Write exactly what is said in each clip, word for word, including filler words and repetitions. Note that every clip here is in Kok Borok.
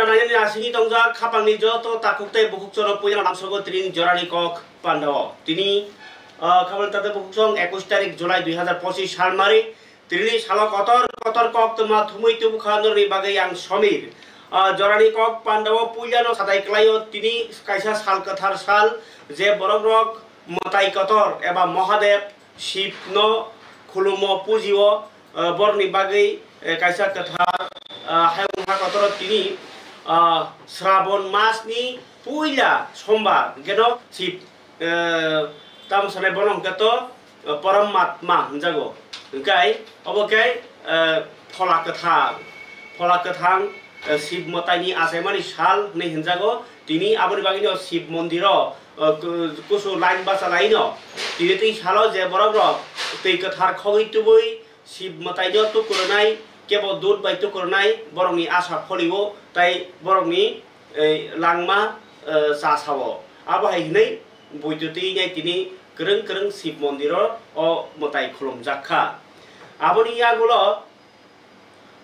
Nainani asingni tongjak khapangni joto takhuk tei bukhuk choro puila lamsogo tini jorani kok pandao. Tini, ah, khapang tate bukhuk song ekush tarik July dui hazar pochis salmari. Tini salo kotor kotor kok toma thumui tubukha norni bagwi ang Somir. Ah, jorani kok pandao puilano sadai klaio tini kaisa sal kwthar sal je borok rok mwtai kotor eba Mahadev Shivno khulumo pujio, ah, borni bagwi, eh, kaisa kwthar, ah, hayung ha kotoro tini, ah, Srabon masni puila sombar geno Shiv, eh, tamo sanai bono hwnkhe to, eh, Paramatma hwnjago. Hwnkhe obo khe, eh, phola kwthang, phola kwthang, eh, Shiv mwtaini achaimani sal hwnwi hwnjago. Tini aboni bagwino Shiv mondiro, eh, ku-, kusu line bachalaino tini twi salo je borok rok twi kwthar khogwi tubui Shiv mwtaino tukurunai, kebo dud bai tukurunai borokni asa pholio tai borokni, eh, langma, eh, cha sao. Abo hai hwnwi buitu twi nai tini kwrwng kwrwng Shiv mondiro o mwtai khulumjak kha. Aboni yagulo,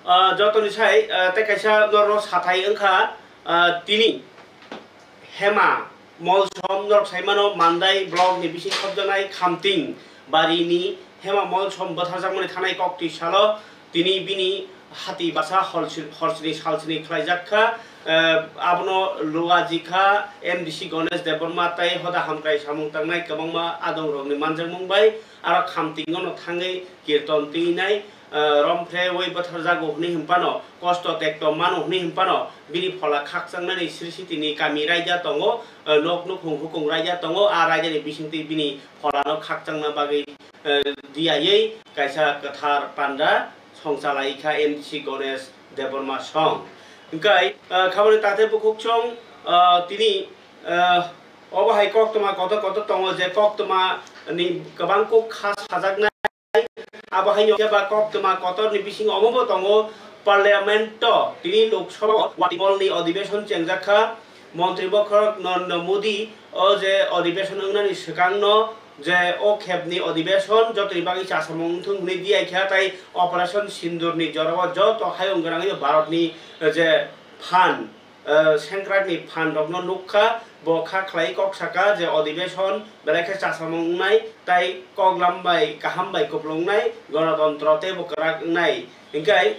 ah, jotoni sai, ah, tei kaisa norno sathai wngkha, ah, tini Hema Molsom norok saimano Mandai block ni bising khopjaknai Khamting barini Hema Molsom bwtharjakmani thanai koktwi salo tini bini hati basa hor si-, hor sini sal sini khlaijak kha. Eh, abono luaji kha M D C Ganesh Debbarma tei hoda hamkrai samung tangnai kwbangma adongrokni manjakmung bai aro Khamtingo no thangwi kirton twinai, eh, romphrewi bwtharjago hwnwi hwnphano, kosto tekto mano hwnwi hwnphano, bini phola khakchangmani Sri Sitini kami raida tongo, eh, nok nukhung hukung raida tongo, a raidani bisingtwi bini pholano khakchangna bagwi, eh, diyawi kaisa kwthar panda songchalai kha M D C Ganesh Debbarma song. Hwnkhe, eh, khaboni taktei bukhuk song, eh, tini, eh, obo hai koktwma kotor kotor tongo je koktwma ni kwbang kok kha sajaknai. Abo haino khe ba koktwma kotorni bisingo omobo tongo, Parliament-o tini Lok Sabha-o Watipolni odibeshon chengjak kha. Montri bokhorok Narendra Modi o je odibeshon wngnani swkangno je o khepni odibeshon jotoni bagwi chasamung wngthung hwnwi diyaikha, tai Operation Sindurni jorao joto hayung gwnangwi Bharatni je phan eh, sengkrakni phan rokno nukha, bo kha khlai kok saka je odibeshon belai khe chasamung wngnai tei koklam bai kaham bai kupulung wngnai, gonotontro teibo kwrak wngnai. Hinkhe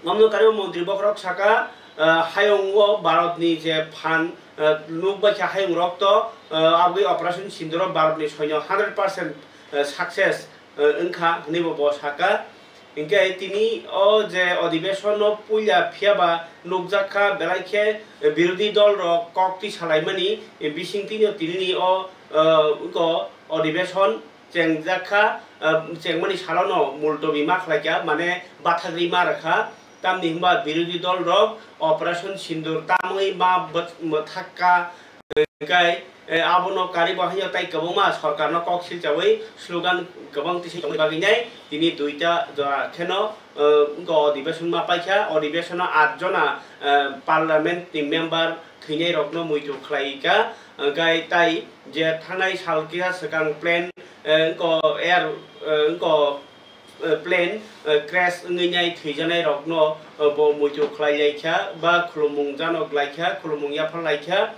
omno karwi montri bokhorok saka, eh, hayung o Bharatni je phan, eh, nukbai kha hayung rok to, eh, aboni Operation Sinduro Bharatni soino hundred percent, eh, success, eh, wngkha hwnwibo bo saka. Hinkhe tini o je odibeshon no puila phiya ba nukjak kha, belai khe birodhi dol rok kok twi salaimani bising twi no tini ni o, eh, wngko odibeshon chengjak kha, eh, chengmani salo no multobi ma khlai kha, mane bathagri ma rwkha, tamni hwnba birodhi dol rok Operation Sindur tamwi ma bwt-, mwthak kha, Hwnkhe, eh, abono karwi bo haino tei kwbangma sorkarno kok silchawi slogan kwbang tisi tongmani bagwi nai tini duita jora kheno, eh, wngkha odibeshon ma paikha. Odibeshono aat jona, eh, parliament ni member thwinai rokno muitu khlai kha. Hwnkhe tai je thangnai sal kisa swkang plane, eh, wngkha air, eh, wngkha eh, plane, eh, crash wngwi nai thwijanai rokno, eh, bo muitu khlai lai kha ba khulumung jano glai kha, khulumung yaphar lai kha.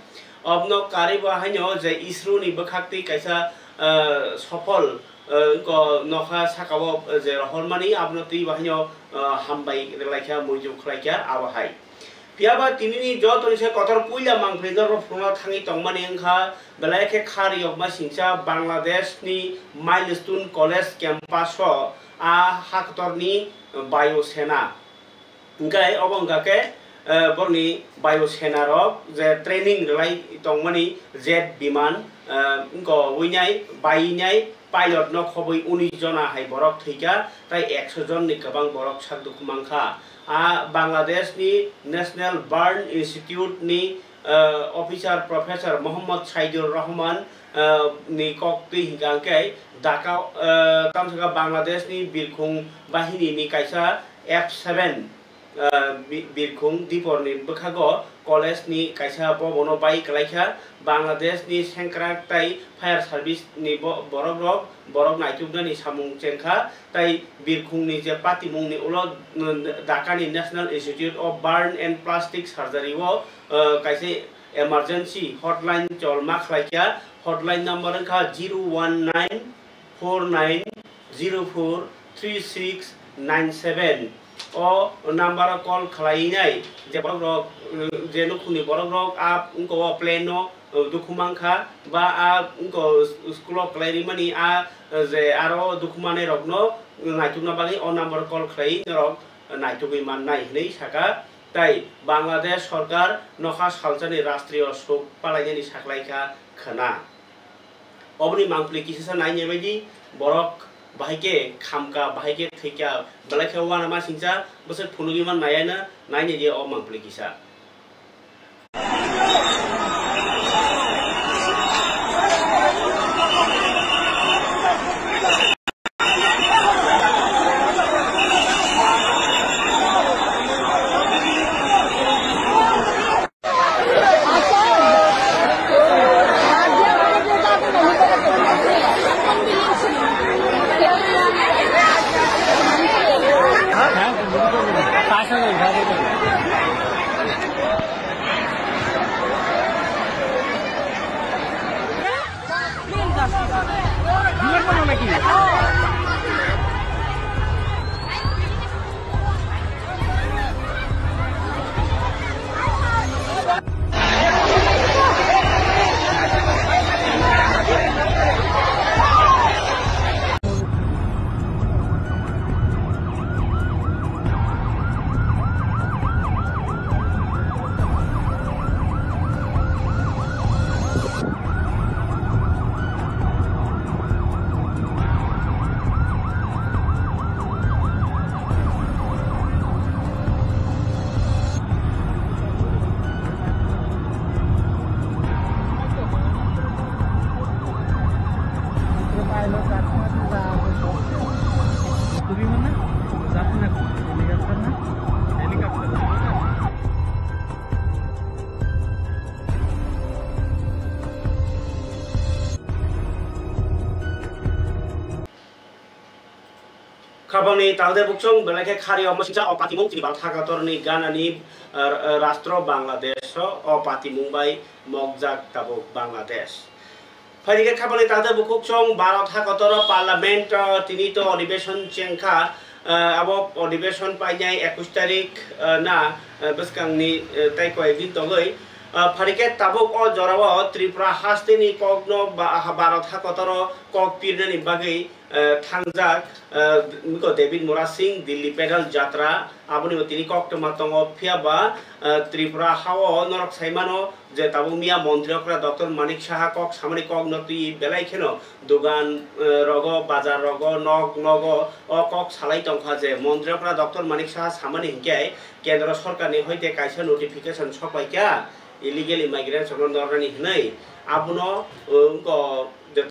Obno karwi bo haino je isro ni bwkhak twi kaisa, eh, sophol, eh, ko nokha saka o, eh, je rohormani abono twi bo haino, eh, hambai rwlai kha, muitu khlai kha abo hai. Phiya ba tinini jotoni se kotor puila mangpili norok phunukna thangwi tongmani wngkha, belai khe kha riyokma singcha Bangladesh ni Milestone College campus o a haktor ni Bayu Sena. Hwnkhe obo wngkha khe, eh, borokni Bayu Sena rok je training rwlai tongmani jet biman, eh, wngkha winai, bainai, pilot no khobwi unis jona hai borok thwikha, tei ekso jon ni kwbang borok sak dukhu mankha. A Bangladesh ni National Burn Institute ni, eh, officer Professor Mohammad Saidur Rahman, eh, ni kok twi hwnkha hwnkhe Dhaka, eh, tamsaka Bangladesh ni birkhung bahini ni kaisa F seven ah, Bi-, Birkhung Diporni bwkhago college ni kaisa bobono bai kwlaikha. Bangladesh ni sengkrak tai fire service ni bo-, borok rok, borok naituknani samung chengkha. Tai Birkhung ni je patimung ni ulo, mm, Dhaka ni National Institute of Burn and Plastic Surgery o, ah, kaisa emergency hotline cholma khlaikha. Hotline number wngkha zero one nine four nine zero four three six nine seven. O number o call khlainai je borok rok, uh, je nukhungni borok rok a wngko o plane no, uh, dukhu mankha, ba a wngko school o kwlai rimani a, uh, je aro dukhu manai rokno naitukna bagwi o number o call khlai norok naitugwi mannai hinwi saka. Tai Bangladesh sorkar nokha salsani rastriyo suk palainani saklaikha khwna. Oboni mangpili kisasa nainai baidi borok bahai khe khamka, bahai khe thwika, belai khe uanama singcha bwswk phunugwi man naiano nainai di o mangpili kisa. Khapangni tangde buksong belai khe khari omo singcha o patimung chini Bharat hakatorni ganani, ah, ah, rastro Bangladesh o, o patimung bai mokjak tabuk Bangladesh. Phaidi khe khapangni tangde bukuksong Bharat hakotoro parliament o tini to odhibeshon chengkha, ah, abo odhibeshon painai ekush tarik, ah, na, ah, bwskangni, ah, tai koi din tongwi. Ah, phaidi khe tabuk o jorao Tripura hasteni kokno ba-, Bharat hakotoro kok pirnani bagwi eh, thangjak, eh, nukho David Murad Singh Delhi Pedal Jatra, aboni bo tini koktwma tongo, phiya ba, eh, Tripura hao norok sai mano je tabuk miya montri okra Doctor Manik Saha kok samani kokno twi belai kheno dogan, eh, rogo, bazar rogo, nok nogo o kok salai tongkha je montri okra Doctor Manik Saha samani hinkhe kendro sorkarni hoite kaisa notification sokpaikha illegal immigrants rokno nornani hwnwi, abono, eh, wngkha je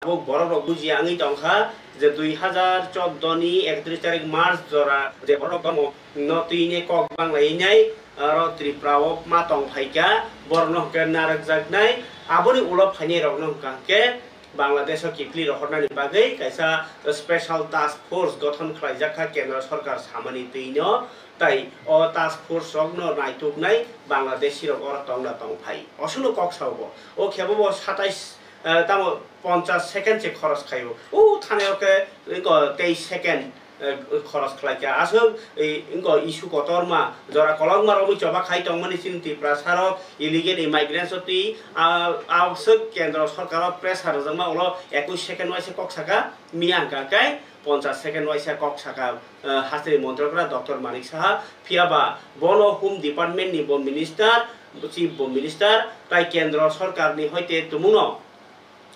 tabuk borok rok bujiya wngwi tongkha je dui hazar chordo ni ekatris tarik March jora je borok tongmo no twi ne kok bang lai nai aro Tripura o ma tong phaikha borok no hwnkhe narwk jak nai aboni ulo phainai rok no hwnkha hwnkhe Bangladesh o kiphilwi rohornani bagwi kaisa special task force gothon khlai jak kha kendro sorkar samani twi no tai o task force rok no naituk nai Bangladeshi rok oro tong na tong phai oswk no kok sao bo o khe bo bo satais eh, tamo ponchas second se khoros khaio. O thane o khe, eh, ko teis second, eh, khoros khlai kha. Aswk, eh, wngko issue kotorma, jora kolokma romwi choba khai tongmani chini Tripura sarok, illegal immigrants o twi, ah, aswk kendro sorkaro pressure rwjakma ulo ekush second waisa kok saka, miya hwnkha khe ponchas second waisa kok saka, eh, hasteni montrokra Doctor Manik Saha, phiya ba bono Home Department ni bo minister, chief bo minister, tai kendro sorkar ni hoite tumungno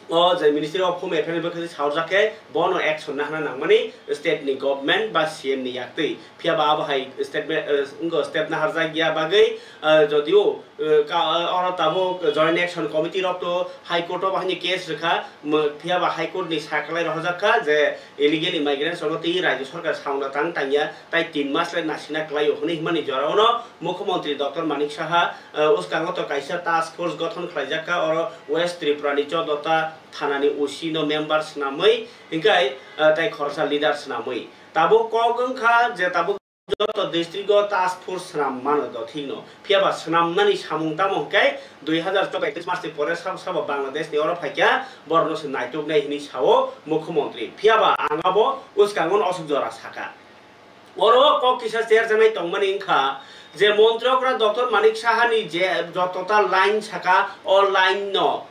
o je Ministry of Home Affairs bai khe saorjak khe bono action nahana nangmani state ni government ba C M ni yaktwi. Phiya ba abo hai statement, eh, wngkha step naharjak ya bagwi, eh, jodio, eh, ka, eh, oro tabuk Joint Action Committee rok to High Court o bahai ni case rwkha, mo-, phiya ba High Court ni saklai rohorjak kha je illegal immigrants rokno twi Rajya Sarkar sauna tang tangya, tai tin mas le nasina kwlaio hwnwi himani jorao no Mukhyamantri Doctor Manik Saha, eh, uskango to kaisa task force gothon khlaijak kha, oro West Tripura ni chodota thana ni O C no member swnamwi, hinkhe, eh, tai khoroksa leader swnamwi. Tabuk kok wngkha je tabuk joto district o task force swnam mano do thikno. Phiya ba swnamnani samung tamo hwnkhe dui hazar choudo ekatris March ni pore sabo sabo Bangladesh ni oro phaikha, borokno se naituknai hwnwi sao Mukhyamantri. Phiya ba ang abo uskango no aswk jora sakha. Oro kok kisa cherjaknai tongmani wngkha je Montri okra Doctor Manik Saha ni je jotota line saka, o line no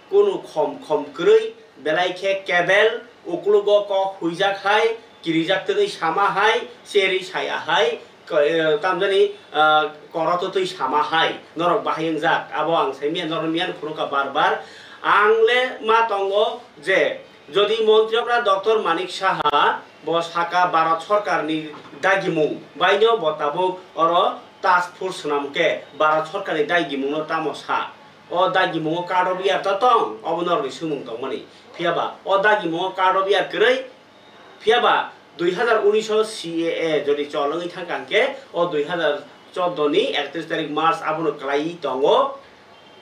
kunu khom khom kwrwi, belai khe kebel, uklugo kok huijak hai, kirijak twnwi sama hai, cherwi saya hai, ko-, eh, tamjani, ah, korototwi sama hai. Norok bahai wngjak, abo ang sai miya, norok miya phuru kha bar bar. Ang le ma tongo je, jodi Montri okra Doctor Manik Saha bo saka Bharat Sarkar ni dagimung baino bo tabuk oro task force swnam khe Bharat Sarkar ni dagimung no tamo sa? O dagimung o card of year to tong, obo norok ni swngmung tongmani. Phiya ba o dagimung o card of year kwrwi, phiya ba dui hazar unis o C A A jodi chol wngwi thang kha hwnkhe o dui hazar choudo ni ekatris tarik March abono kwlaiwi tongo.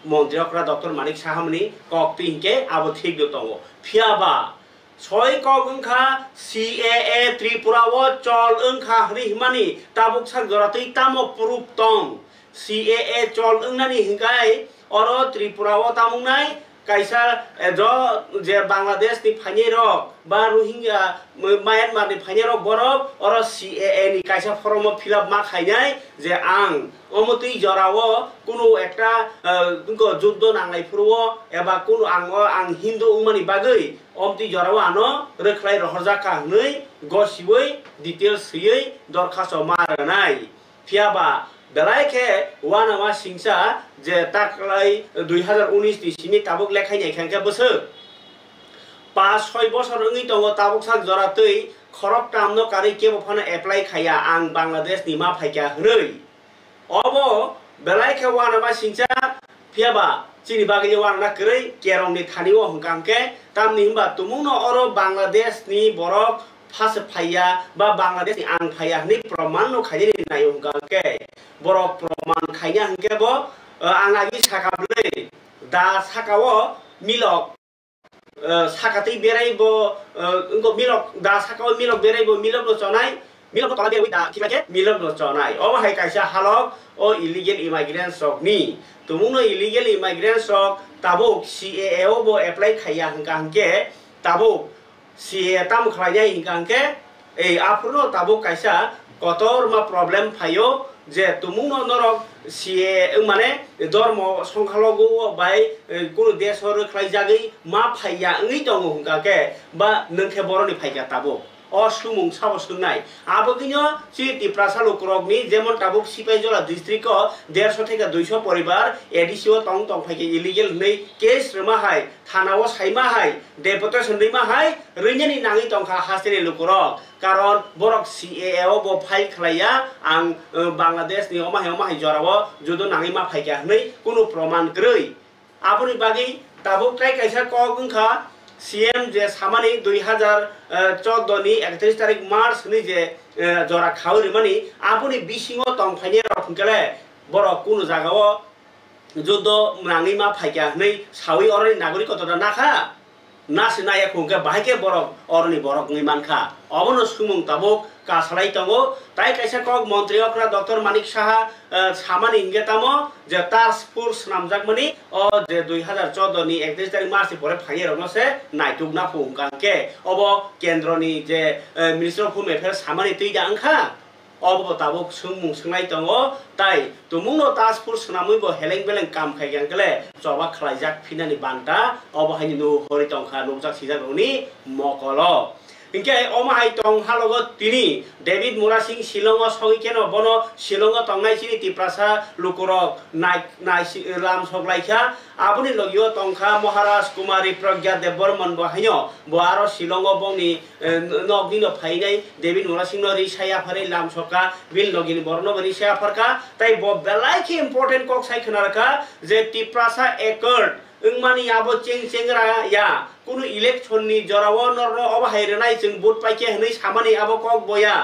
Montri okra Doctor Manik Sahamani kok twi hinkhe abo thik no tongo. Phiya ba soi kok wngkha C A A Tripura o chol wngkha hwnwi himani tabuk sak jora twi tamo proof tong? C A A chol wngnani hinkhai oro Tripura o tamung nai kaisa, eh, jo, je Bangladesh ni phainai rok ba Rohingya, Myanmar ni phainai rok borok oro C A A ni kaisa form o fill up ma khainai je ang omo twi jora o kunu ekta, eh, wngkha juddo nanglai phuru o eba kunu ang o ang Hindu wngmani bagwi omo twi jora o ano rwkhlai rohorjak kha hwnwi gosiwi details swiwi dorkhasto ma rwnai. Phiya ba belai khe uanama singcha je taklai dui hazar unis ni simi tabuk lekhai nai kha hwnkhe bwswk. Pas soi bosor wngwi tongo tabuk sak jora twi khoroktam no karwi kebo phano apply khaiya ang Bangladesh ni ma phaikha hwnwi. Obo belai khe uanama singcha. Phiya ba chini bagwi uanana kwrwi kerong ni thani o hwnkha hwnkhe, tamni hwnba tumungno oro Bangladesh ni borok phase phaiya ba Bangladesh ni ang phaiya hwnwi proman no khainani naio hwnkha hwnkhe, borok proman khaina hwnkhe bo, eh, ang agi saka bwlwi da saka o milok, eh, saka twi berai bo, eh, wngkha milok da saka o milok berai bo milok no chonai, milok no tola berwi da khiklai khe milok no chonai. Obo hai kaisa halok o illegal immigrants rok ni. Tumungno illegal immigrants rok tabuk C A A o bo apply khaiya hwnkha hwnkhe tabuk C A A tamo khlainai hwnkha hwnkhe, ei aphuru no tabuk kaisa kotorma problem phaio je tumungno norok C A A wng mane dormo songkhalogo bai, eh, kunu desh o rwkhlai jagwi ma phaiya wngwi tongo hwnkha khe ba nwng khe boroni phaikha tabuk. O swngmung sabo swngnai. Abogwino chini Tiprasa lukurokni jemon tabuk Sipaijola district o derso theke duiso poribar A D C o tong tong phaikhe illegal hwnwi case rwma hai, thana o saima hai, deputation rwima hai, rwinani nangwi tongkha hasteni lukurok. Karon borok C A A o bo file khlaiya, ang, eh, Bangladesh ni omo hai omo hai jora o judo nangwi ma phaikha hwnwi kunu proman kwrwi. Aboni bagwi tabuk tai kaisa kok wngkha, C M je samani dui hazar choudo ni ekatris tarik March hwnwi je, eh, jora khaui rwmani, aboni bisingo tongphainai rok hwnkhe le borok kunu jagao judo nangwi ma phaikha hwnwi saui oroni nagorik kotorda nakha. Nasi naya khungkhe bahai khe borok oroni borok wngwi mankha. Obono swngmung tabuk kasalai tongo. Tai kaisa kok montri okra Doctor Manik Saha, eh, samani hingke tamo je task force swnamjakmani o je dui hazar choudo ni ekatris tarik March ni pore phainai rokno se naituk na phung hwnkha hwnkhe obo kendro ni je, eh, Minister of Home Affairs samani twi da wngkha. Obo tabuk swngmung swngnai tongo, tai tumungno task force swnamwi bo heleng beleng kam khai khe choba khlaijak phinani banta obo haino nuhori tongkha nukjak sijak rokni mokolo. Hinkhe omo hai tong halogo tini David Murasing Shillongo sogwi kheno bono Shillongo tongnai chini Tiprasa lukurok nai-, nai-, lamsok laikha. Aboni logio tongkha Maharaj Kumari Pragya Debbarman bo haino bo aro Shillongo bongni, eh, nokni no phainai David Murasing no ri saya pharwi lamsokha, bini logini borokno bo ri saya pharkha. Tai bo belai khe important kok sai khna rwkha je Tiprasa Accord wngmani abo cheng chengra ya, kunu election ni jorao norno obo hai rwnai chwng vote paikhe hwnwi samani abo kok boya.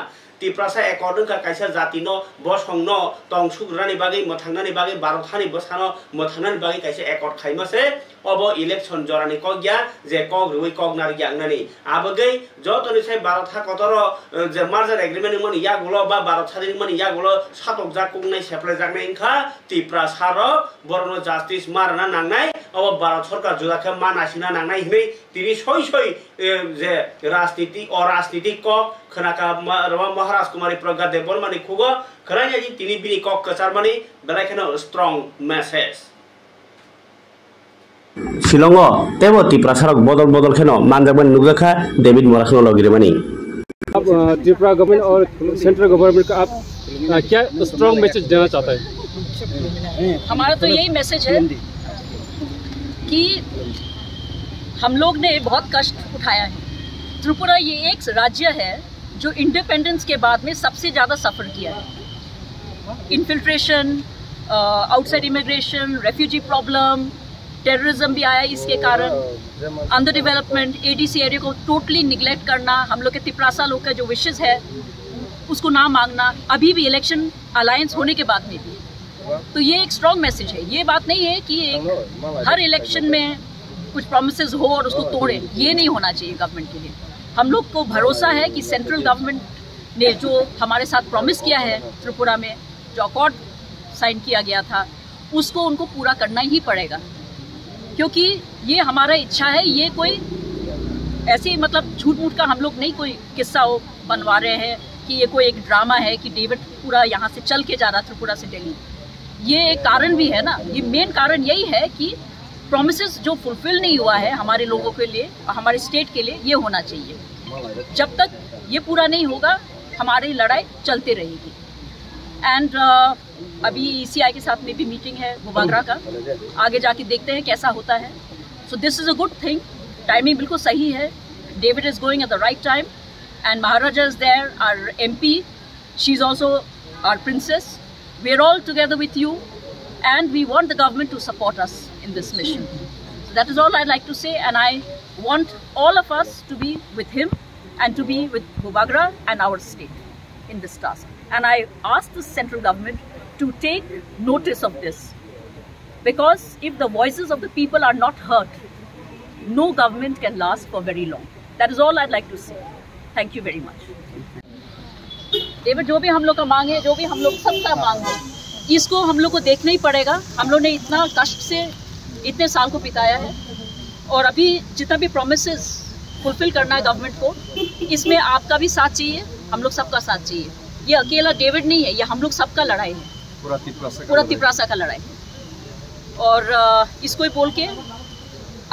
Tiprasa accord wngkha kaisa jatino bosongno tongsuk rwnani bagwi, mwthangnani bagwi, Bharat hani bwsano mwthangnani bagwi kaisa accord khaima se obo election jorani kok ya je kok rwui kok narwk ya wngnani. Abagwi jotoni sai Bharat ha kotoro, eh, je merger agreement wngmani yagulo ba Bharat sadin wngmani yagulo satokjak kuknai seplaijaknai wngkha Tiprasa rok. Borokno justice ma rwna nangnai, obo Bharat sorkar juda khe ma naisingna nangnai hinwi tini soi soi, eh, je rajniti, o rajnitik kok khwnaka ma-, rwma Maharaj Kumari Pragya Debbarmani khugo khwnai ya tini bini kok kwcharmani belai kheno strong message. Shillongo teibo Tiprasarok bodol bodol kheno manjakmani nukjakha David Murasingno logi rwmani. आप, अ, त्रिपुरा गवर्नमेंट और central government का आप, अ, क्या strong message देना चाहता है? हमारा तो यही मैसेज है कि हम लोग ने बहुत कष्ट उठाया है। त्रिपुरा ये एक राज्य है जो इंडिपेंडेंस के बाद में सबसे ज़्यादा सफ़र किया है। Infiltration, uh, outside immigration, refugee problem, terrorism भी आया इसके कारण, अंडर डेवलपमेंट, एडीसी एरिया को टोटली निग्लेक्ट करना, हम लोग के तिपरासा लोग का जो विशेस है उसको ना मांगना, अभी भी इलेक्शन अलायंस होने के बाद में भी। तो ये एक स्ट्रॉन्ग मैसेज है। ये बात नहीं है कि एक हर इलेक्शन में कुछ प्रॉमिसेस हो और उसको तोड़े, ये नहीं होना चाहिए गवर्नमेंट के लिए। हम लोग को भरोसा है कि सेंट्रल गवर्नमेंट ने जो हमारे साथ प्रॉमिस किया है त्रिपुरा में, जो अकॉर्ड साइन किया गया था, उसको उनको पूरा करना ही पड़ेगा, क्योंकि ये हमारा इच्छा है। ये कोई ऐसे, मतलब, झूठ मूठ का हम लोग नहीं कोई किस्सा वो बनवा रहे हैं कि ये कोई एक ड्रामा है कि डेविड पूरा यहाँ से चल के जा रहा त्रिपुरा से दिल्ली। ये एक कारण भी है ना, ये मेन कारण यही है कि प्रॉमिसेस जो फुलफिल नहीं हुआ है हमारे लोगों के लिए, हमारे स्टेट के लिए, ये होना चाहिए। जब तक ये पूरा नहीं होगा, हमारी लड़ाई चलते रहेगी। एंड अभी ईसीआई के साथ में भी मीटिंग है बुबागरा का, आगे जाके देखते हैं कैसा होता है। So this is a good thing, timing बिल्कुल सही है। David is going at the right time and Maharaja is there, our M P, she is also our princess. We are all together with you and we want the government to support us in this mission. So that is all I'd like to say, and I want all of us to be with him and to be with Bubagra and our state in this task. And I ask the central government to take notice of this, because if the voices of the people are not heard, no government can last for very long. That is all I'd like to say. Thank you very much. David, जो भी हम लोग का मांग है, जो भी हम लोग सबका मांग है, इसको हम लोग को देखना ही पड़ेगा। हम लोग ने इतना कष्ट से इतने साल को बिताया है, और अभी जितना भी प्रॉमिसेस फुलफिल करना है गवर्नमेंट को, इसमें आपका भी साथ चाहिए, हम लोग सबका साथ चाहिए। ये अकेला डेविड नहीं है, ये हम लोग सबका लड़ाई है, पूरा तिपरासा का पूरा लड़ाई। तिपरासा का लड़ाई है। और अ, इसको ही बोल के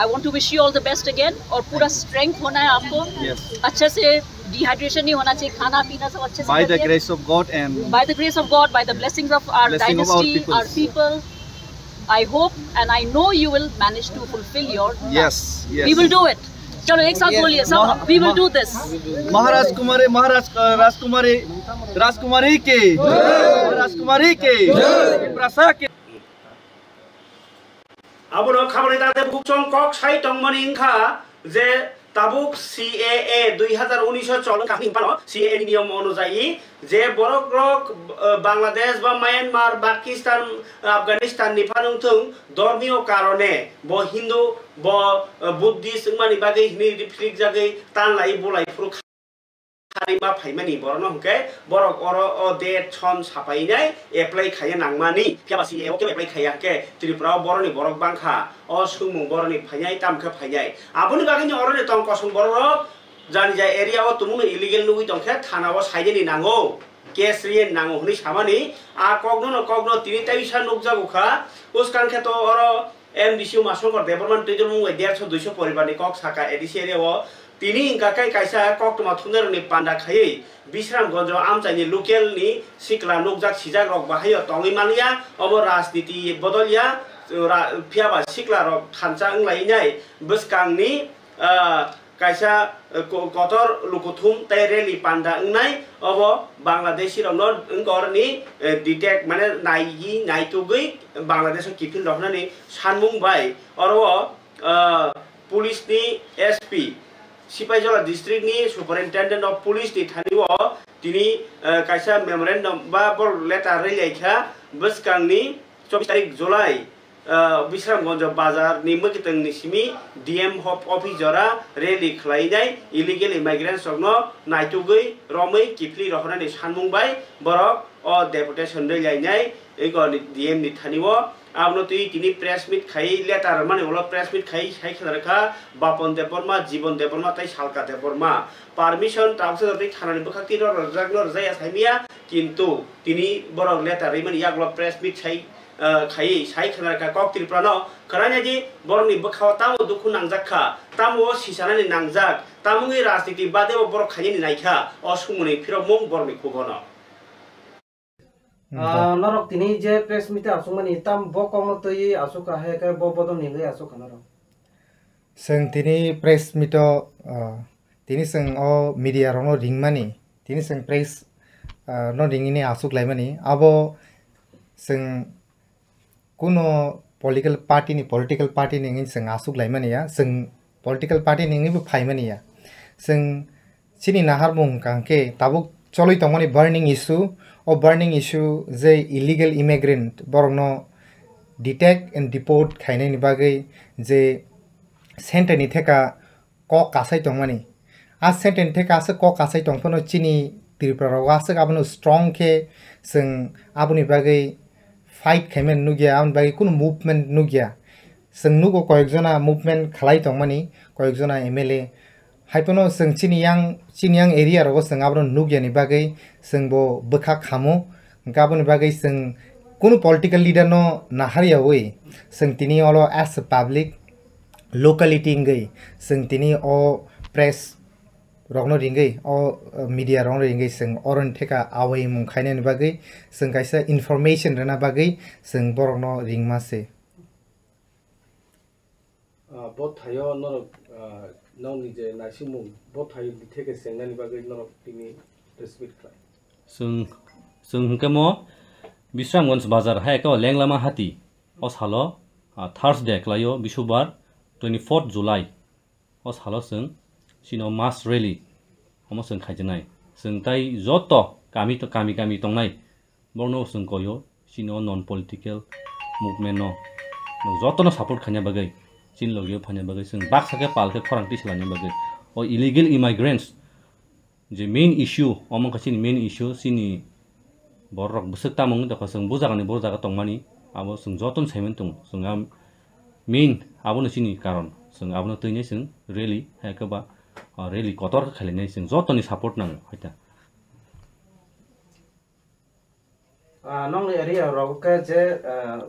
I want to wish you all the best again, और पूरा स्ट्रेंथ होना है आपको। यस। अच्छे से डिहाइड्रेशन नहीं होना चाहिए, खाना पीना सब अच्छे से By the करिए। Grace of God and By the grace of God, by the blessings of our blessing of our dynasty, peoples। Our people, I hope and I know you will manage to fulfill your yes, yes. We will do it. चलो, एक साथ बोलिए सब। महा- We will महा- do this। महाराज कुमारी, महाराज, अ, राजकुमारी, राजकुमारी के, राजकुमारी के, तिपरासा के। Abono khaboni tate bukhuk chong kok sai tongmani wngkha je tabuk C A A dui hazar unis o chol wngkha hwnwi phano C A A ni niyom onujai je borok rok, eh, Bangladesh ba Myanmar, Pakistan, Afghanistan ni phano wngthung, dhormiyo karone bo Hindu, bo, eh, Buddhist wngmani bagwi hwnwi riphrikjagwi tanlai bulai phuru kharima phaimani borokno hwnkhe borok oro o date son sapainai apply khaiya nangmani. Phiya ba C A A o kebo apply khaiya hwnkhe Tripura o boroni borok bangkha. O swngmung boroni phainai, tamo khe phainai. Aboni bagwino oroni tong kosong bororok jani jai area o tumungno illegal nugwi tongkhe thana o sainani nango, case riyani nango hwnwi samani. A kokno no kokno tini taisa nukjago kha. Bwskang khe to oro M D C Uma Shankar Debbarma ni twijlmung bai derso duiso poribar ni kok saka A D C area o. Tini hwnkha khe kaisa koktwma thumnairokni panda khaiwi Bisramganjo amchaini local ni sikla nukjak sijak rok bahai o tongwi manliya, obo rajniti bodolya, ra-, phiyaba sikla rok thansa wnglainai bwskangni, ah, kaisa, eh, ko-, kotor lukuthum tei rally panda wngnai, obo Bangladeshi rokno wngkor ni, eh, detect mane naiwi naitugwi Bangladesh o kiphil rohornani sanmung bai oro o, ah, police ni S P Sipaijola district ni superintendent of police ni thani o tini, eh, kaisa memorandum ba bor letter rwlaikha bwskangni chobbish tarik July, eh, Bisramganj bazar ni mwkitwng ni simi D M hop office jora rally khwlainai illegal immigrants rokno naitugwi romwi kiphilwi rohornani sanmung bai borok o deputation rwlainai ego D M ni thani o. Abono twi tini press meet khai letter mani ulo press meet khai sai khwna rwkha Bapon Debbarma, Jibon Debbarma tei Salka Debbarma. Permission tabuksa jotoi thanani bwkhak twi rw-, rwjakno rwjaya saimanya, kintu tini borok letter rwimani yagulo press meet sai, ah, khai sai khwna rwkha Kok Tripura no. Khwnaina di borokni bwkhao tamo dukhu nangjak kha, tamo o sisanani nangjak, tamoni rajniti bade bo borok khainani naikha, o sumuni phirokmung borokni kugono. Hmm, ah, norok tini je press meet achukmani tam bo kokno twi achukha hai khe bo bodol ni wngwi achukha norok. Chwng tini press meet o, ah, tini chwng o media rokno ringmani, tini chwng press, ah, no ringini achuk laimani, abo chwng kuno political party ni, political party ni wngwi chwng achuk laimani ya, chwng political party ni wngwi bo phaimani ya. Chwng chini naharmung hwnkha hwnkhe tabuk cholwi tongmani burning issue, o burning issue je illegal immigrant borokno detect and deport khainani bagwi je centre ni theka kok kasai tongmani. A sentence theka aswk kok kasai tongphano chini Tripura rogo aswk abono strong khe chwng aboni bagwi fight khaimani nukya, aboni bagwi kunu movement nukya. Chwng nugo koyekjona movement khlai tongmani, koyekjona M L A. Haiphano chwng chini yang, chini yang area rogo chwng abono nukyani bagwi chwng bo bwkha khamo. Hwnkhe aboni bagwi chwng kunu political leader no naharyawi chwng tini olo as a public locality wngwi chwng tini o press rokno ringwi, o, o, media rokno ringwi chwng oroni theka awi mung khainani bagwi chwng kaisa information rwna bagwi chwng borokno ringma se. Ah, bo thaio norok, ah, nokni je naisingmung, bo thaio theke chengnani bagwi norok tini press meet khlai. Chwng, chwng hwnkhe mo Bisramganj bazar hai khe o Lenglama hati. O salo, ah, Thursday khlaio, Bisubar, twenty-fourth July. O salo chwng chini o mass rally omo chwng khaijaknai. Chwng tai joto kami to, kami kami tongnai borokno chwng koio chini o non political movement no jotono support khaina bagwi, chini logi o phaina bagwi, chwng baksa khe pal khe khorang twi swlaina bagwi. O illegal immigrants je main issue, omo wngkha chini main issue, chini borok rok bwswk tamo wngwi tongkha, chwng bo jaga ni bo jaga tongmani, abo chwng jotono saimani tongo. Chwng a main abono chini karon, chwng abono twini chwng rally, hai khe ba, ah, rally kotor khe khailainai, chwng jotoni support nango, hai ta. Ah, nokni area rogo khe je, ah,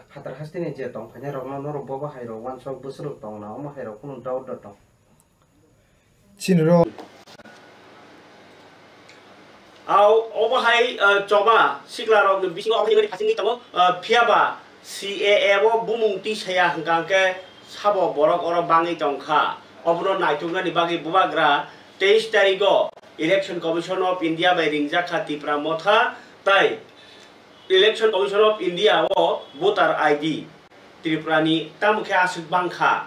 phatar hasteni je tongphainai rokno norok bobo hai rok uansuk bwswk tongna, omo hai rok kunu doubt da tong? Chini rok. Au, obo hai, ah, choba sikla rokni bisingo obo hai phasingwi tongo, ah, phiyaba C A A o bumung twi saya hwnkha hwnkhe sabo borok oro bangwi tongkha. Obono naituknani bagwi bubagra teis tarigo Election Commission of India bai ringjak kha Tipra Motha, tai Election Commission of India o voter I D Tripura ni tamo khe aswk bang kha.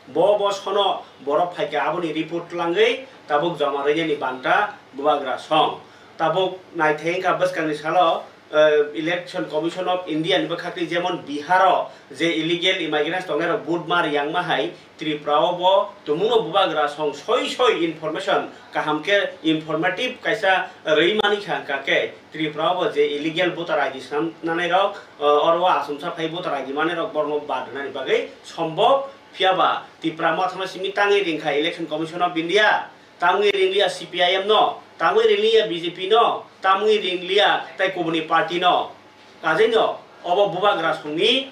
Bo, bo sono borok phai kha, aboni report twlangwi tabuk joma rwinani banta bubagra song. Tabuk naithai wngkha bwskangni salo, eh, Election Commission of India ni bwkhakni jemon Bihar o je illegal immigrants tongnai rok vote ma riyangma hai, Tripura o bo tumungno bubagra song soi soi information kaham khe informative kaisa rwi mani kha, hwnkha khe Tripura o bo je illegal voter I D swnam nanai rok, o, oro o achomsa phai voter I D manai rok borokno bad rwnani bagwi sombok, phiyaba Tipra Motha no simi tangwi ringkha Election Commission of India, tangwi ringliya C P I M no, tangwi ringliya B J P no, tangwi ringliya tai kubuni party no. Kajeino obo bubagra songni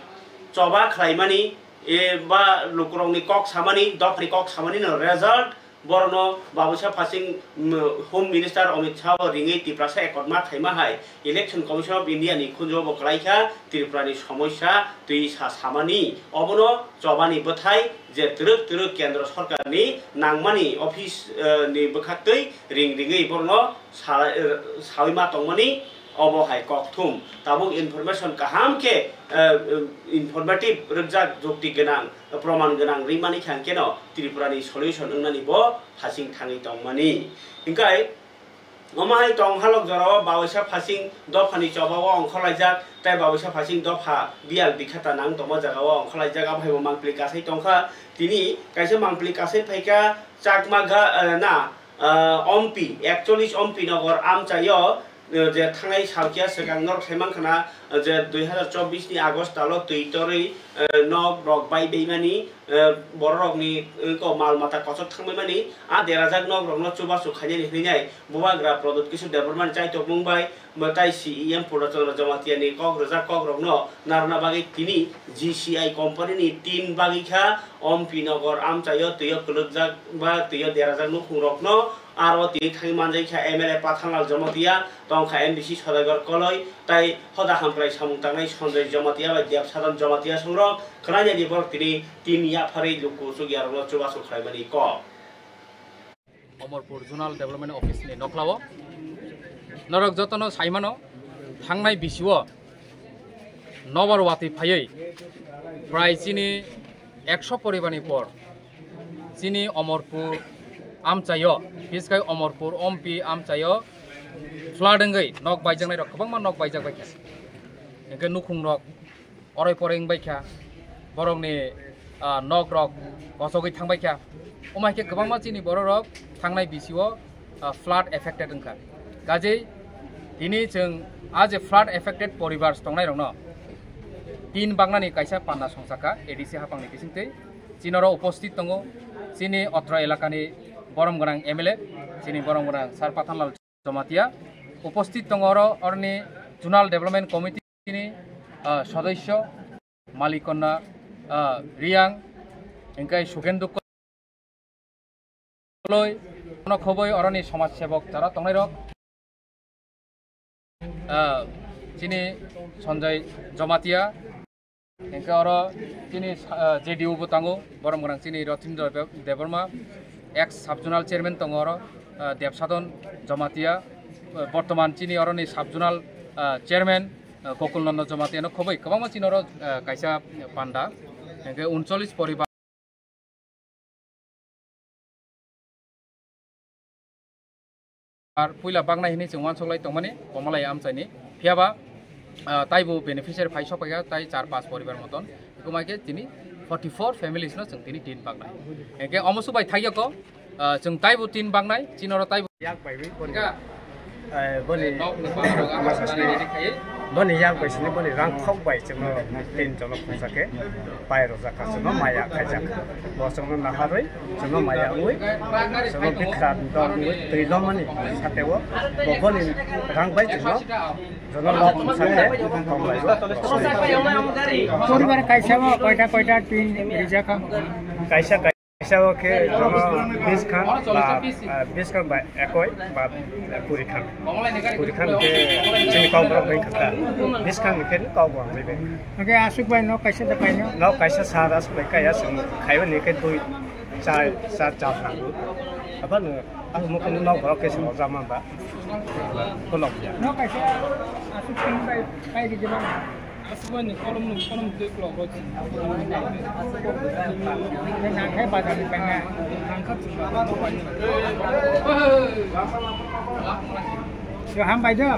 choba khlaimani, e, ba lukurokni kok samani, dophani kok samani no result Borokno Babusa Phasing, mm, Home Minister Amit Shah bo ringwi Tiprasa ekotma khaima hai Election Commission of India ni khunju bo kwlai kha Tripura ni somosya twi sa samani. Obono chobani bwthai je twrwk twrwk Kendra Sorkar ni nangmani office, eh, ni bwkhaktwi ring ringwi borokno sa-, eh, sawi ma tongmani obo hai kokthum. Tabuk information kaham khe, eh, informative rwkjak, jukti gwnang, proman gwnang rimani khe hwnkhe no Tripura ni solution wngnani bo hasing thangwi tongmani. Hinkhe omo hai tong halok jorao Babusa Phasing dophani choba o ongkhorlaijak tei Babusa Phasing dopha biyal bikhata nang tongma jaga o ongkhorlaijak, abo hai bo mangpili kasai tongkha. Tini kaisa mangpili kasai phaikha Chakma ga, eh, na, eh, Ompi, ekchollis Ompi Nogor amchaio, eh, je thangnai salkia swkang norok sai mankha na, eh, je dui hazar chobbish ni August talo twi torwi, eh, nok rok bai baimani, eh, borok rokni, eh, ko mal mata kochok thangbaimani, a derajak nok rokno chubachu khainani hwnwi nai Bubagra Pradyut Kishore Debbarma ni chaitokmung bai mwtai C E M Purna Chandra Jamatia ni kok rwjak kok rokno narwkna bagwi tini G C I company ni tin bagwi kha Ompi Nogor amchaio twio kwlwkjak ba twio derajak nukhung rokno aro tini thangwi manjai kha M L A Pathanlal Jamatia, tongkha M D C Sodagar Koloi, tai hoda hamkrai samung tangnai Sanjay Jamatia bai Debsadon Jamatia songrok khwnai nai di borok tini tin yapharwi luku chukya rokno chubachu khlaimani kok. Omorpur Zonal Development Office ni noklao norok jotono saimano thangnai bisio nobar watwi phaiwi prai chini ekso poribarni por chini Omorpur amchaio, biskai Omorpur Ompi amchaio flood wngwi nok baijaknai rok kwbangma nok baijak baikha. Hinkhe nukhung rok oroi poroi wngbaikha, borokni, ah, nok rok kochogwi thangbaikha. Omo hai khe kwbangma chini borok rok thangnai bisio, ah, flood affected wngkha. Kajei tini chwng a je flood affected poribars tongnairokno tin baknani kaisa panda songchakha A D C haphangni bisingtwi. Chini oro uposthit tongo chini otro elakani borom gwnang M L A, chini borom gwnang Sir Pathanlal Jamatia. Uposthit tongo oro oroni Zonal Development Committee ni, ah, sodosyo Malikonna, ah, Riang, hinkhe Sugendu Koloi, ono khoboi oroni somaj sebok jara tongnairok, ah, chini Sanjay Jamatia, hinkhe oro chini, ah, J D O bo tango, borom gwnang chini Rotindra Deb-, Debbarma, ex sub zonal chairman tongo oro, ah, Debsadon Jamatia, ah, bortoman chini oroni sub zonal, ah, chairman, ah, Gokul Nanda Jamatia no khoboi kwbangma chini oro, ah, kaisa panda, hinkhe uncholish poribar. Ar puila baknai hinwi chwng uansuk lai tongmani Komalai amchaini. Phiya ba, ah, taibo beneficiary phai sokphaikha, tai char panch poribar moton. Eko mai khe tini forty four families no chwng tini tin baknai. Hinkhe omo subai thaiya ko, ah, chwng taibo tin baknai, chini oro taibo. Yak bai wi boni, eh, boni, boni yak bai sini boni rang khok bai chwng tin jono khungsa khe. Pai rwjak kha, chwngno maya khaijak kha. Bo chwngno naharwi, chwngno maya wngwi, chwngno bikha dol wngwi twi lomani sateo bo boni rang bai chwngno jono lok thumsa khe tonglaio. Poribar kaisa o koita koita tin rijak kha? Kaisa kaisa o khe jono bis khan ba, ah, bis khan ba ekoi ba kuri khan. Kuri khan khe chini kok borok bai kha. Bis khan khe kok borok bai bai. Hingke aswk bai nok kaisa da paino? Nok kaisa sar aswk bai kaya chwng khaiwi ni khe dui, char, char, char nango. Abano ang mukhe nok borok khe chwng jama ba. Kolok ya. Nok kaisa aswk chwng bai kai di jeba. Aswk bai ni kolom ni kolom twi kolok rok. Nang khai bazar ni paina. Nang kha chwng ba paina. Yo ham bai do.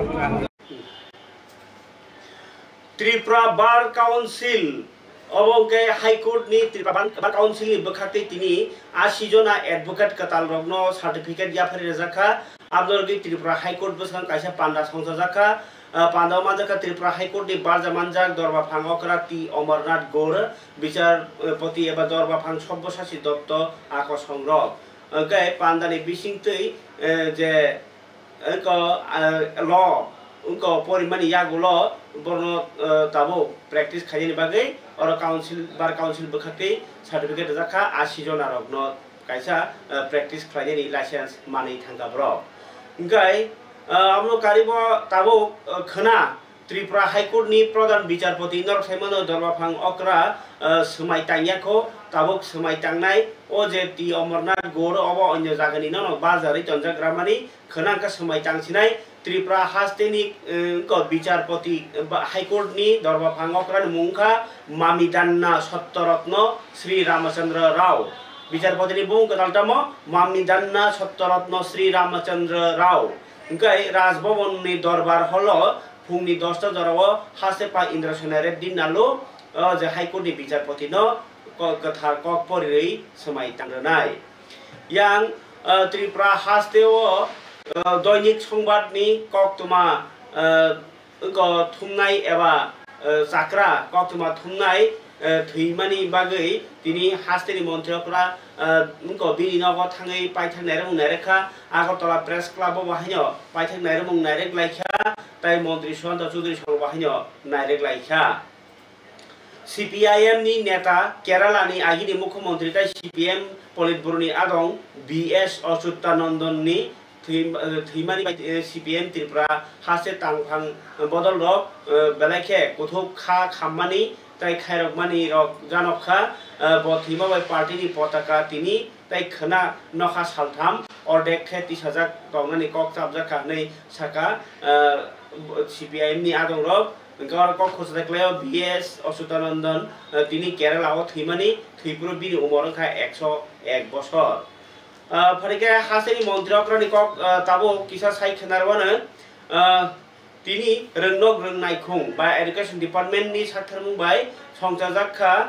Tripura Bar Council, obo hwnkhe High Court ni Tripura Bar, Bar Council ni bwkhaktwi tini asi jona advocate kwtal rokno certificate yaphari rwjak kha. Aboni bagwi Tripura High Court bwskango kaisa panda songchajak kha. Ah, panda o manjak kha Tripura High Court ni barja manjak dorba phang okra T Amarnath Gaur, bichar, eh, poti eba dorba phang Sabyasachi Dotto a kosong rok. Hwnkhe panda ni bisingtwi, eh, je Wngkha, ah, law, wngkha porimani yagulo borokno, ah, tabuk practice khainani bagwi oro council, bar council bwkhaktwi certificate rwjak kha asi jona rokno. kaisa, eh, practice khlainani license manwi thangkha borok. Hwnkhe, eh, abono karibo tabuk, eh, khwna Tripura High Court ni Pradhan Bicharpoti norok saimano Dorbaphang okra, eh, swmai tangyakho, tabuk swmai tangnai o je T Omornath Gour obo onyo jagani nono barjarwi tonjak ramani khwna hwnkhe swmai tangsinai Tripura hasteni, eh, wngkha Bicharpoti, eh, ba, High Court ni Dorbaphang okrani mung wngkha Mamidanna Satyaratna Sri Ramachandra Rao. Bicharpoti ni bumung kwtal tamo Mamidanna Satyaratna Sri Ramachandra Rao. Hwnkhe Raj Bhavan ni Dorbar Hall o phungni dosta jorao haste pa Indrasena Reddy Nallu, o je High Court ni Bicharpoti no ko-, kwthar kok porirwi swmai tangrwnai. Yang, eh, Tripura hasteo, eh, Doinik Songbat ni koktwma, eh, wngkha thumnai eba, eh, chakra koktwma thumnai, eh, thwimani bagwi tini hasteni montri okra, eh, wngkha bini nogo thangwi paithak nairwkmung nairwkha. Agartala Press Club o bo haino paithak nairwkmung nairwk laikha, tai montri Sushanta Chowdhury salo bo haino nairwk laikha. C P I M ni neta, Kerala ni agini mukhyamantri tai C P M Politburo ni adong B S Achuthanandon ni thwi-, eh, thwimani bai, eh, C P M Tripura haste tangphang bodol rok, eh, belai khe kuthuk kha khammani tai khairokmani rok janok kha, eh, bo thwima bai party ni potaka tini tai khwna nokha saltham ordek khe tisajak tongnani kok chapjak kha hwnwi saka, eh, C P I M ni adong rok. Hwnkhe oro kok khorsa khlaio B S Achuthanandon, eh, tini Kerala o thwimani, thwiphuru bini umor wngkha ekso ek bosor. Ah, phai khe hasteni montri okrani kok, ah, tabuk kisa sai khwna rwmano, ah, tini rwngnok rwng naikhung ba education department ni saktharmung bai songchajak kha.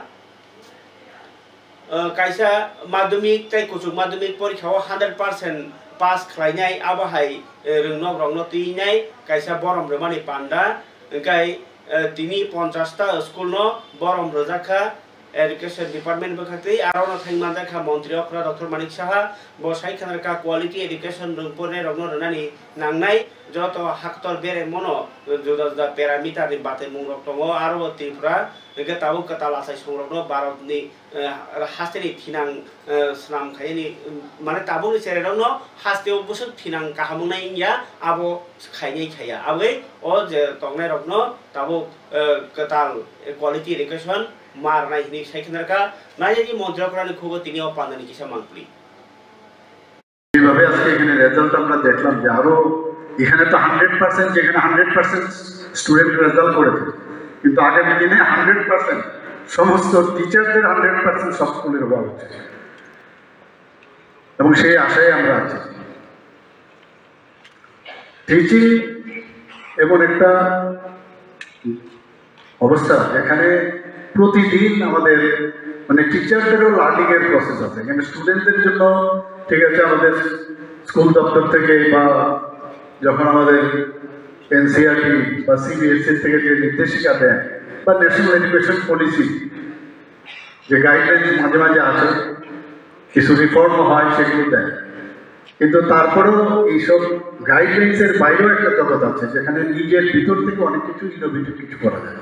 Ah, kaisa madhyamik tei kuchuk madhyamik porikha o hundred percent pass khlainai, abo hai, eh, rwngnok rokno twinai kaisa borom rwmani panda, hwnkhe, eh, tini ponchash ta school no borom rwjak kha education department bwkhaktwi, aro no thang manjak kha montri okra Doctor Manik Saha, bo sai khwna kha quality education rwng porinai rokno rwnani nangnai joto haktor bereng mono juda juda parameter ni batwi mung rok tongo, aro bo Tripura hwnkhe tabuk kwtal achai songrokno Bharatni, eh, hasteni thinang, eh, swnam khaiyani, mm, mane tabukni cherairokno hasteo bwswk thinang kaham wngnai wngya, abo khainai khaiya. Aboni o je tongnairokno tabuk, eh, kwtal, eh, quality education ma rwnai hwnwi sai khwna rwkha. Nainani montri okrani khugo tini o pandani kisa mangpli. এইভাবে আজকে এখানে রেজাল্ট আমরা দেখলাম যে আরো এখানে তো hundred percent, যেখানে হান্ড্রেড পার্সেন্ট স্টুডেন্ট রেজাল্ট করেছে, কিন্তু আগামী দিনে হান্ড্রেড পার্সেন্ট সমস্ত টিচারদের হান্ড্রেড পার্সেন্ট সব স্কুলের হওয়া উচিত, এবং সেই আশায় আমরা আছি। টিচিং এমন একটা অবস্থা, যেখানে প্রতিদিন আমাদের, মানে, টিচারদেরও লার্নিং এর প্রসেস আছে। এখানে স্টুডেন্টদের জন্য, ঠিক আছে, আমাদের স্কুল দপ্তর থেকে বা যখন আমাদের এনসিইআরটি বা সিবিএসই থেকে যে নির্দেশিকা দেয় বা ন্যাশনাল এডুকেশন পলিসি, যে গাইডলাইন্স মাঝে মাঝে আসে, কিছু রিফর্ম হয়, সেগুলো দেয়, কিন্তু তারপরেও এইসব গাইডলাইন্স এর বাইরেও একটা জগৎ আছে, যেখানে নিজের ভিতর থেকে অনেক কিছু ইনোভেটিভ কিছু করা যায়।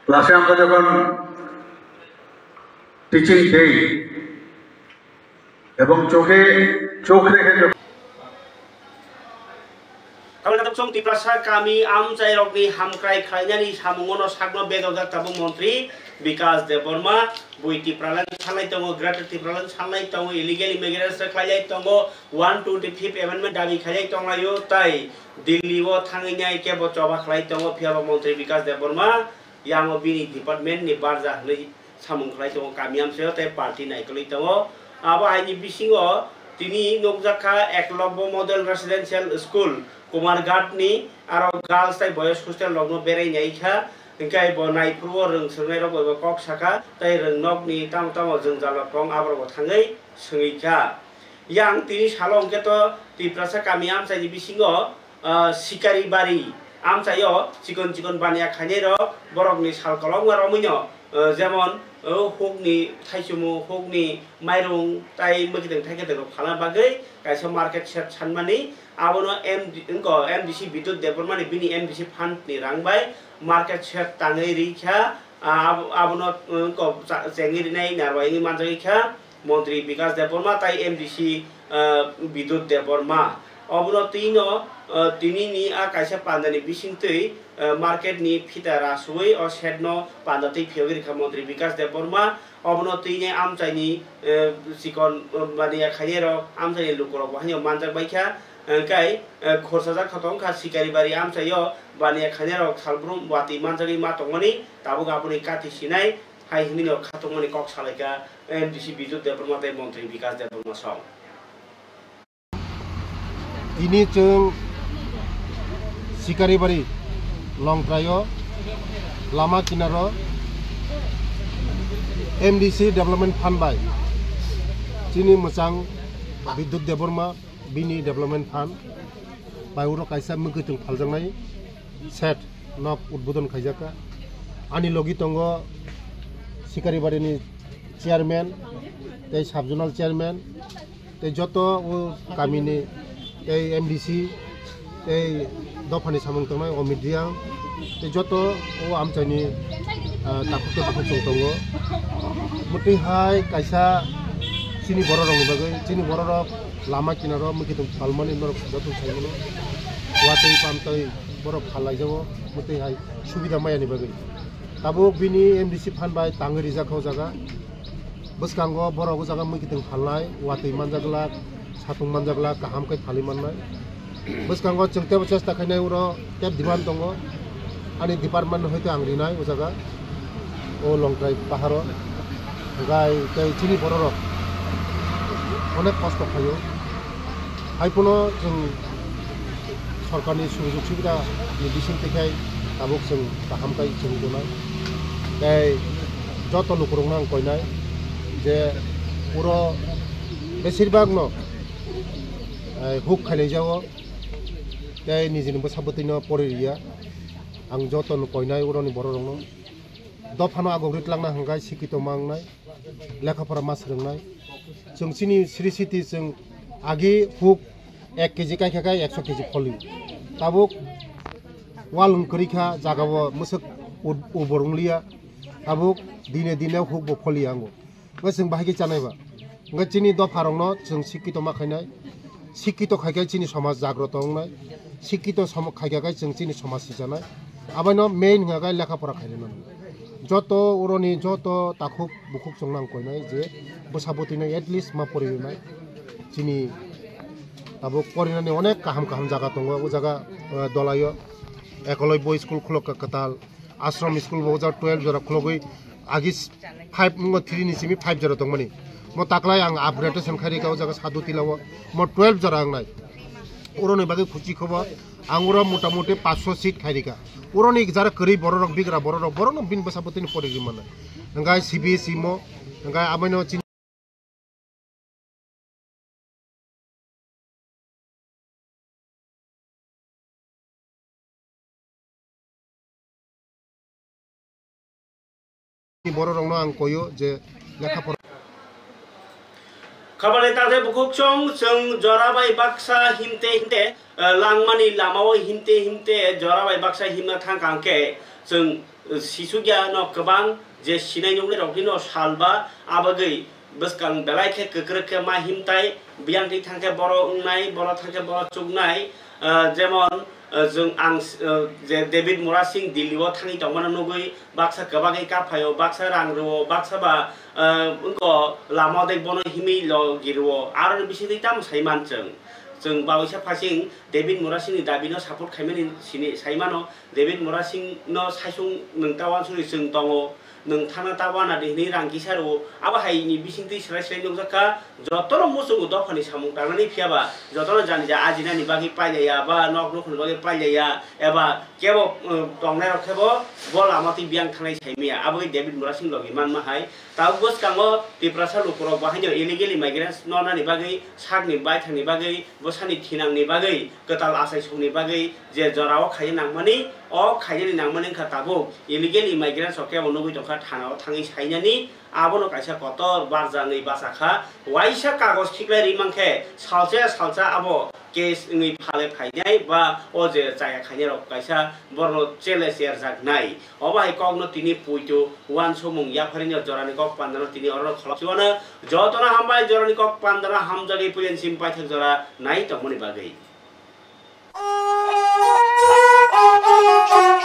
ক্লাসে আমরা যখন টিচিং দেই এবং চোখে চোখ রেখে যখন Tamni katok chwng Tiprasa kami amchairokni hamkrai khlainani samungono sakno bedorjak tabuk montri Bikas Debbarma. Bui Tipraland sanlai tongo, Greater Tipraland sanlai tongo, illegal immigrants rok khlailai tongo, one twenty fifth amendment dabi khailai tonglaio, tai Delhi o thangwi nai kebo choba khlai tongo, phiyaba montri Bikas Debbarma yango bini department ni barja hwnwi samung khlai tongo, kami amchaio tei party naikolwi tongo. Abo haini bisingo tini nukjak kha Eklobbo Model Residential School, Kumarghat ni aro girls tei boys hostel rokno berai nai kha, hwnkhe bo naiphuru o rwng swrwngnairok bai bo kok sakha tei rwngnokni tamo tamo jwngjal rok tong aborok bo thangwi swngwi kha. Yang tini salo hwnkhe to Tiprasa kami amchaini bisingo ah, Sikari Bari amchaio chikon chikon baniya khainai rok borokni sal kolokma romwino, ah, jemon, oh, hukni thaichumu, hukni mairung tai mwkhitwng thaikhe rok phalna bagwi kaisa market shed sanmani, abono M D, wngkha M D C Bidut Debbarmani bini M D C fund ni rang bai market shed tangwi rikha, ah, abo-, abono, wngkha cha-, chengwi rinai narwai wngwi manjagwi kha. Montri Bikas Debbarma tai M D C, ah, Bidut Debbarma. Obono twino, ah, tinini a kaisa pandani bisingtwi, ah, market ni phita rasui o shed no panda twi phiyogwi rikha Montri Bikas Debbarma. Obono twini amchaini, ah, chikon, ah, baniya khainai rok, amchaini lukurok bo haino manjak baikha. Hwnkhe, ah, khorsajak kha tongkha Sikaribari amchaio baniya khainai rok salbrum watwi manjagwi ma tongmani, tabuk aboni kati sinai hai hinwi no khatungmani kok salaikha M D C Bidut Debbarma tei Montri Bikas Debbarma song. Tini chwng Sikaribari Longtraio lama kinaro M D C Development Fund bai chini mwchang Bidut Debbarma bini Development Fund bai uro kaisa mwkhwtwng phaljaknai shed nok udbodon khaijakha. Ani logi tongo Sikaribari ni chairman tei sub zonal chairman tei joto o kamini tei M D C tei dophani samung tongnai Omit Riang tei joto o amchaini, ah, takhuk tei bukhuk chwng tongo. Mwtwi hai kaisa chini bororokni bagwi, chini bororok lama kinaro mwkhwtwng phalmani norok joto saimano. Watwi pamtwi borok phal laijago, mwtwi hai subida mayani bagwi. Tabuk bini M D C phan bai tangwi rijak kha o jaga. Bwskango borok o jaga mwkhwtwng phalnai, watwi manjak glak, satung manjak glak, kaham khe phalwi mannai. Bwskango chwng teibo chesta khainai, uro tei demand tongo. Ani department hoite ang rinai o jaga, o Longtrai paharo. Hwnkhe tei chini bororok onek kosto khaio. Hai phano chwng sorkarni sujog subida ni bising twi khai tabuk chwng kaham khai chwng tongnai. Tei joto lukurokno ang koinai je uro besirbagno, eh, huk khailaijago tei nijini bwsa bwtwino pori riya. Ang jotono koinai uroni bororokno dophano agogri twlangna hwnkhe sikito ma wngnai. Lekha pora ma swrwngnai. Chwng chini sri siti chwng agi huk ek kg kaikha khai ekso kg pholi. Tabuk walung kwrwi kha, jagao mwswk u-, ubor wngliya. Tabuk dine dine huk bo pholi ango. Bo chwng bahai khe chanai ba. Hwnkhe chini dopha rokno chwng sikito ma khainai. Sikito khai khe chini somaj jagroto wngnai. Sikito som-, khai khe chwng chini somaj sijanai. Abono main hwnkha khe lekha pora khainai mano. Joto uroni joto takhuk bukhuk chwng nang koinai je bwsa bwtwino at least ma poriwi mai. Chini tabuk porinani onek kaham kaham jaga tongo. O jaga, eh, Dolaio Ekolobya school khulok kwtal, Ashram school bo o jaga twelve jora khulogwi agi five wngkha, three ni simi five jora tongmani. Mo taklai ang upgradation khai rikha o jaga Sadhu Tila o. Mo twelve jora wngnai. Uroni bagwi khuchi khobo. Ang uro motamuti paanch sho seat khai rikha. Uroni jara kwrwi bororok, bigra bororok, borokno bini bwsa bwtwini pori ri mannai. Hwnkhe C B S E mo, hwnkhe abono chini bororokno ang koyo je lekha pora. Khabale tate bukhuk chwng, chwng jora bai baksa himte himte, eh, langmani lamao himte himte jora bai baksa himna thangkha hwnkhe chwng, eh, sisukya no kwbang je sinai nuknai rokni no salba abagwi bwskang belai khe kwkrwk khe ma himtai, biyang twi thangkhe boro wngnai, boro thangkhe boro chuknai, ah, jemon, ah, jwng ang, ah, je David Murasing Delhi o thangwi tongmano nugwi baksa kwbagwi kaphaio, baksa rang rwo, baksa ba, ah, wngko lama dek bono himwi logi rwo, aroni bisingtwi tamo sai man chwng. Chwng baoisa phasing David Murasing ni dabi no support khaimani sini sai mano, David Murasing no saisung nwng ta wansugwi chwng tongo. Nwng thana ta wana di hinwi rang kisa rwo. Abo hai ni bisingtwi swrai swrai nukjak kha. Jotono muchungo dophani samung tangnani phiya ba jotono jani ja ajinani bagwi pailaiya ba nok nukhungni bagwi pailaiya eba kebo, um, tongnai rok khe bo, bo lama twi biyang thangnai sai maya. Abo khe David Murasing logi manma hai. Tabuk bwskango Tiprasa lukurok bo haino illegal immigrants no nani bagwi sakni baithangni bagwi bwsani thinangni bagwi kwtal achaisongni bagwi je jorao khaina nangmani, o khainani nangmani wngkha tabuk illegal immigrants rok kebo nugwi tongkha thanao thangwi sainani, abono kaisa kotor barjangwi bachakha. Waisa kagoj khiklai ri mankhe salsa salsa abo case wngwi phale phainai ba o je chaya khainai rok kaisa borokno chele cherjaknai. Obo hai kokno tini puitu uansukmung yapharino jorani kok pandano tini oro kholopsiwano. Jotono hambai, jorani kok pandano hamjagwi puilensim paithak jora nai tongmani bagwi.